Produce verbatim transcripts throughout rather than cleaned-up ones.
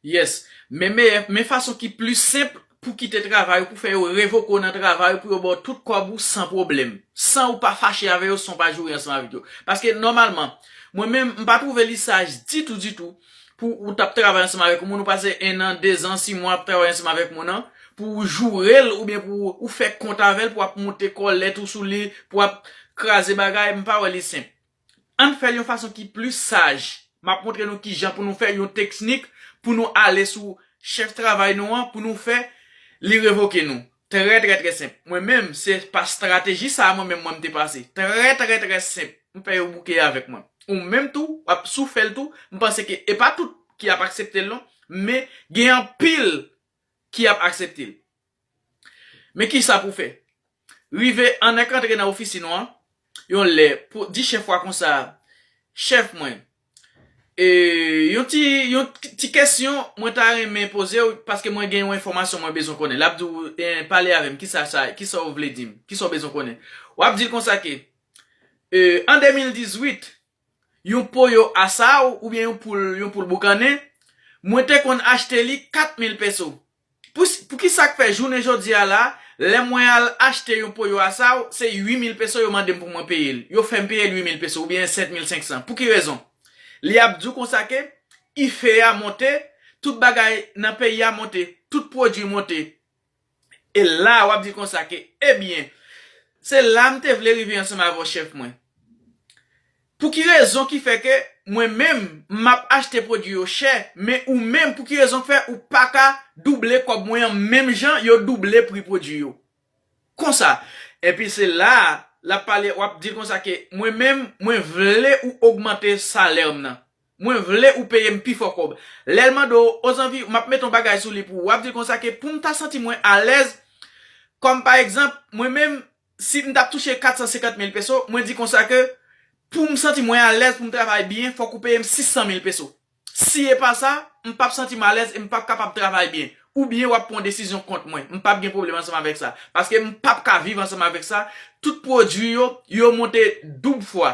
Yes. Men, men, men fason ki plis senp pou kite travay ou, pou fè yo revoke w nan travay ou, pou yo ba w tout kòb ou san pwoblèm. San ou pa fache avè yo, san w pa joure ansanm avèk yo. Paske nòmalman, mwen menm, m pa twouve li saj ditou, ditou, pou ou t ap travay ansanm avèk yon moun, ou pase en an, dezan, sis mwa ap travay ansanm avèk moun nan, pou ou joure l oubyen pou ou fè kont avè l, pou w ap monte kòlèt ou sou li, pou w ap kraze bagay, m pa wè li senp. Ann fè l yon fason ki plis saj. M ap montre nou kijan pou nou fè yon teknik pou nou ale sou chèf travay nou an, pou nou fè li revoke nou. Trè, trè, trè senp. Mwen menm, se pa estrateji sa a mwen menm mwen m te pase. Trè, trè, trè senp. M fè yo bouke avèk mwen. Ou menm tou, w ap, si w fè l tou, m panse ke e pa tout ki ap aksepte l non, men gen anpil ki ap aksepte l. Men kisa pou fè? Rive annik antre nan ofisin ou an, yon lè, pou di chèf ou a konsa, chèf mwen, e, yon ti, yon ti kesyon mwen ta renmen poze w, paske mwen gen yon enfòmasyon mwen bezwen konnen. L ap di w, e, pale avè m, kisa sa, kisa w vle di m, kisa w bezwen konnen. W ap di l konsa ke, e, an de mil dizuit, yon poyo asaw oubyen yon poul, yon poul boukannen, mwen te konn achte li kat mil peso. Pou, pou ki sa k fè jounen jodi a la, lè mwen al achte yon poyo asaw, se uit mil peso yo mande m pou mwen peye l. Yo fè m peye l uit mil peso oubyen sèt mil senk san. Pou ki rezon? Li ap di w konsa ke ife a monte, tout bagay nan peyi a monte, tout pwodui monte. E la, w ap di konsa ke, ebyen, se la m te vle rive ansanm avè w, chèf mwen. Pou ki rezon ki fè ke mwen menm, m ap achte pwodui yo chè, men ou menm, pou ki rezon k fè ou pa ka double kòb mwen an menm jan yo double pri pwodui yo? Konsa. Epi se la, l ap pale, w ap di l konsa ke mwen menm, mwen vle ou ogmante salè m nan. Mwen vle ou peye m pi fò kòb. Lè l mande w, ozanvi, m ap mete yon bagay sou li pou ou. W ap di l konsa ke pou m ta santi mwen alèz, kòm pa egzanp, mwen menm, si m t ap touche kat san senkant mil peso, mwen di konsa ke pou m santi mwen alèz pou m travay byen, fòk ou peye m sis san mil peso. Si e pa sa, m p ap santi m alèz e m p ap kapab travay byen. Oubyen w ap pran yon desizyon kont mwen. M p ap gen pwoblèm ansanm avèk sa. Paske m p ap ka viv ansanm avèk sa. Tout pwodui yo, yo monte doub fwa.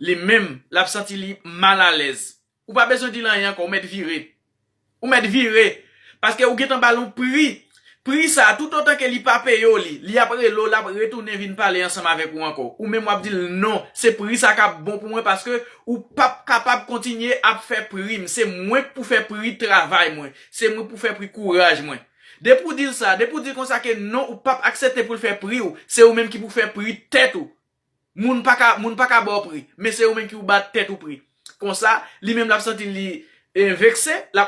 Li menm, l ap santi li mal alèz. Ou pa bezwen di l anyen ankò, ou mèt vire. Ou mèt vire. Paske ou gentan ba l yon pri. Pri sa, toutotan ke li pa peye w li, li ap rele w, l ap retounen vin pale ansanm avèk ou ankò. Ou menm w ap di l non, se pri sa k ap bon pou mwen paske ou p ap kapab kontinye ap fè pri m. Se mwen k pou fè pri travay mwen. Se mwen k pou fè pri kouraj mwen. Depi w di l sa, depi w di l konsa ke non, ou p ap aksepte pou l fè pri w, se ou menm ki pou fè pri tèt ou. Moun pa ka, moun pa ka ba w pri, men se ou menm ki pou ba tèt ou pri. Konsa, li menm l ap santi li, e, vekse, l ap